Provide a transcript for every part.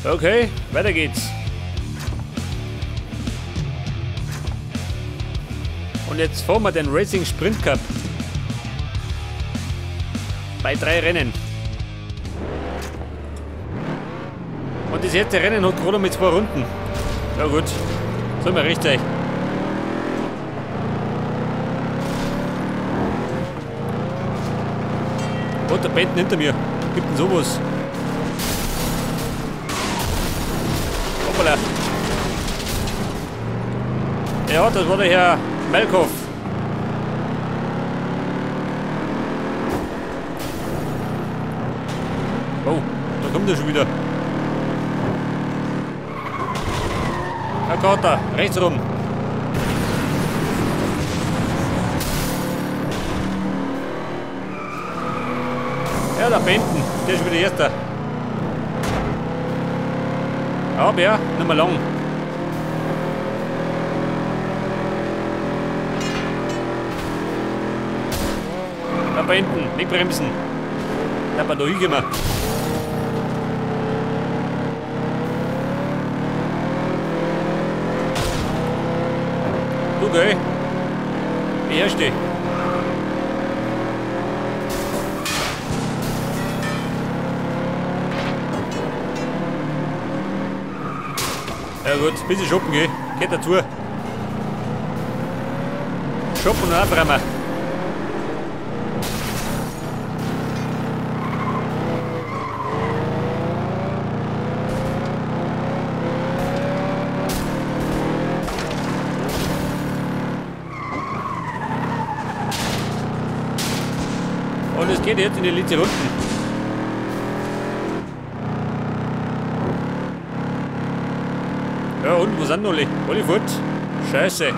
Okay, weiter geht's. Und jetzt fahren wir den Racing Sprint Cup. Bei 3 Rennen. Und das erste Rennen hat gerade mit 2 Runden. Ja gut, sind wir rechtzeitig. Und der Benten hinter mir. Gibt denn sowas? Hoppala. Ja, das war der Herr Melkow. Oh, da kommt er schon wieder. Herr Kater, rechts rum. Ja, da Benten, der ist schon wieder Erster. Aber ja, nicht mehr lang. Da Benten, nicht bremsen. Da hat man da hingekommen. Du, gell? Beherrsch dich. Ja gut, ein bisschen shoppen gehen. Geht dazu. Shoppen und aufräumen. Und es geht jetzt in die letzte Runden. Ja, und wo sind alle? Alle fort. Scheiße.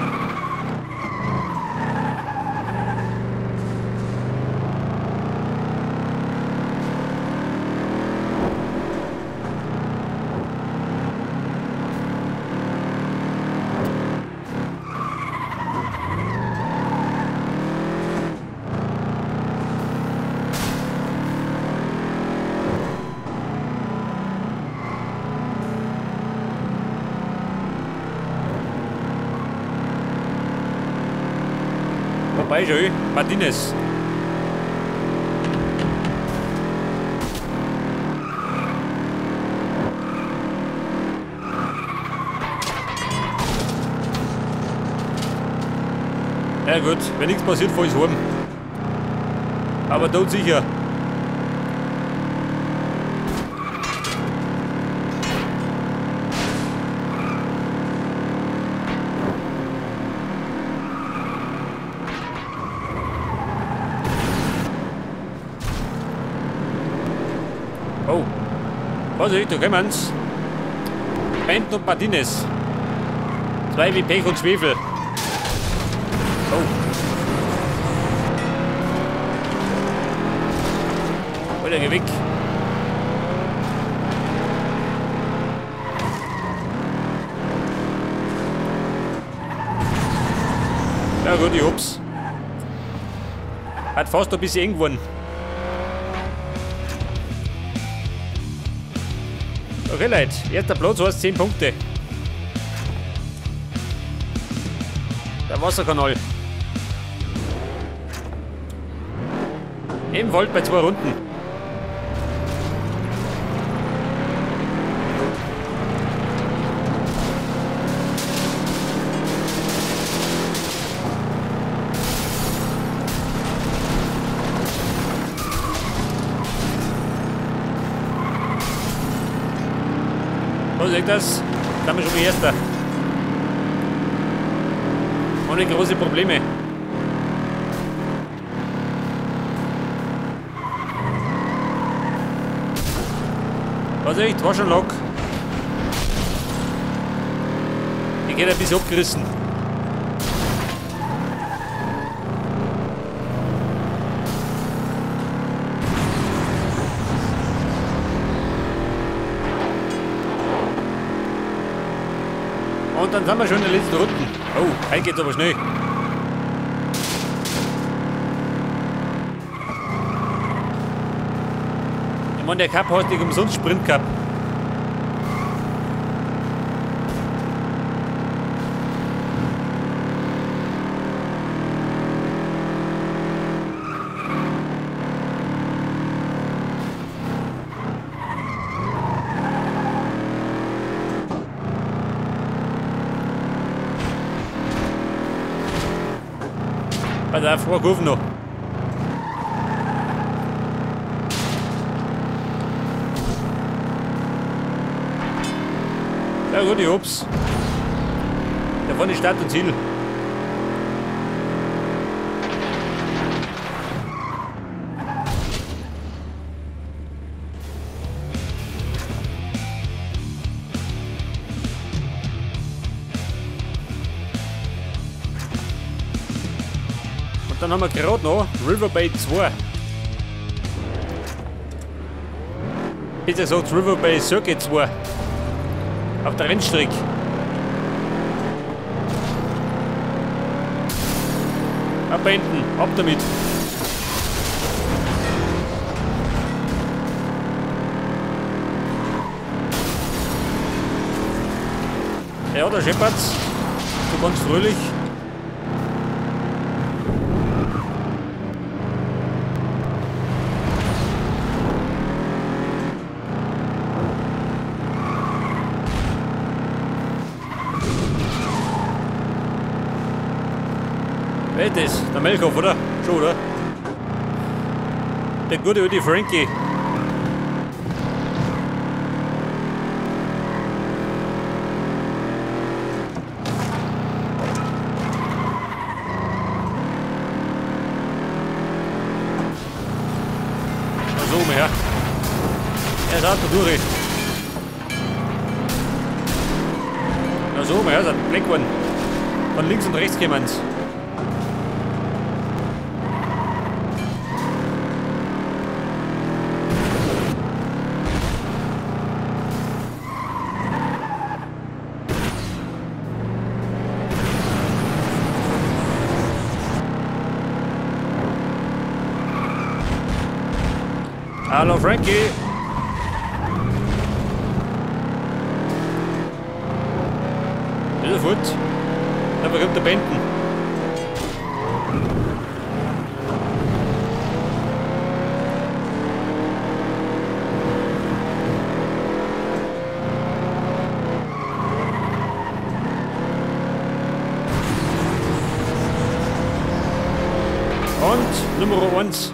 Vorbei schon, Martinez. Ja gut, wenn nichts passiert, fahr ich heim. Aber tot sicher. Oh, Vorsicht, da kommen's. Benten und Martinez. 2 wie Pech und Schwefel. Oh. Alter, geh weg. Ja gut, ich hab's. Hat fast ein bisschen eng geworden. Okay, Leute, erster Platz heißt 10 Punkte. Der Wasserkanal. Ebenfalls bei 2 Runden. So seht das, da haben wir schon die Erste. Ohne große Probleme. Vorsicht, war schon Lok. Die geht ein bisschen abgerissen. Und dann sind wir schon in der letzten Runde. Oh, heute geht's aber schnell. Ich meine, der Cup heißt nicht umsonst Sprint Cup. Pass auf, eine Kurve noch. Ja gut, ich hab's. Da vorne ist Start und Ziel. Und dann haben wir gerade noch River Bay 2. Besser gesagt River Bay Circuit 2. Auf der Rennstrecke. Ab hinten, ab damit. Ja, da scheppert's. So ganz fröhlich. Wer ist das? Der Melkhoff, oder? Schon, oder? Der gute alte Frankie. So, her. Er ist auch da durch. Na so, her, ist ein Black geworden. Von links und rechts kommen's. Hallo Frankie! Ist er fort? Da bekommt der Benden. Und Nummer 1.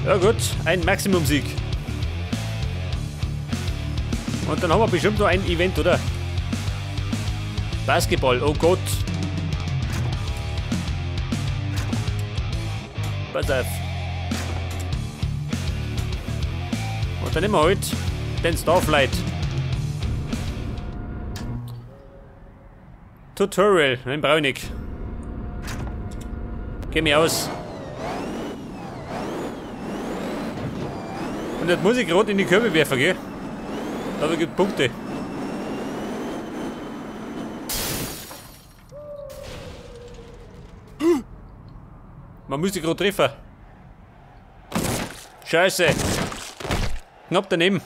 Ja gut, ein Maximum-Sieg. Und dann haben wir bestimmt noch ein Event, oder? Basketball, oh Gott. Pass auf. Und dann nehmen wir heute den Starflight. Tutorial, nein, brauche ich nicht. Geh mir aus. Und jetzt muss ich gerade in die Körbe werfen, gell? Da gibt es Punkte. Man müsste gerade treffen. Scheiße. Knapp daneben.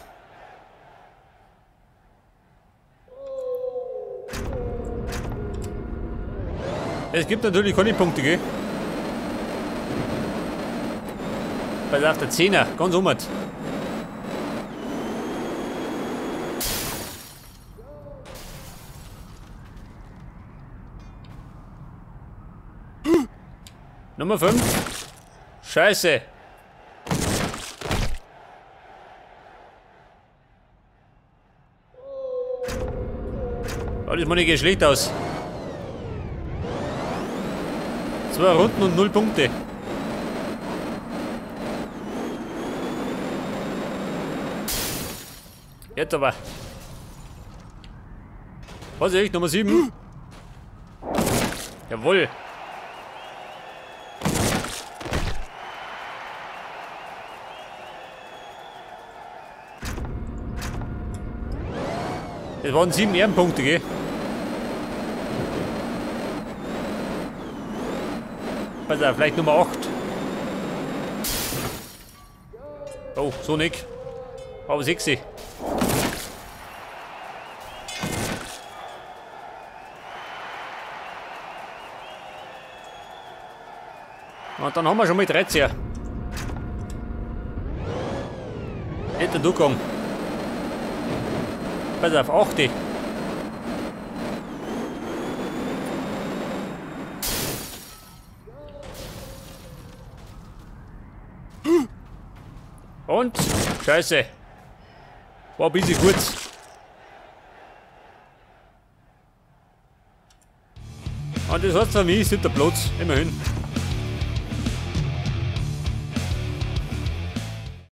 Es gibt natürlich keine Punkte, gell? Pass auf, der Zehner, ganz um. Nummer 5. Scheiße. Oh, das Money geht schlecht aus. 2 Runden und 0 Punkte. Jetzt aber. Was ich? Nummer 7. Jawohl. Das waren 7 Ehrenpunkte, gell? Pass auf, vielleicht Nummer 8. Oh, so nicht. Aber 6. Und dann haben wir schon mal 13. Nicht der Durchgang. Pass auf, 8. Und? Scheiße. War ein bisschen kurz. Und das war's für mich, 7. Platz, immerhin.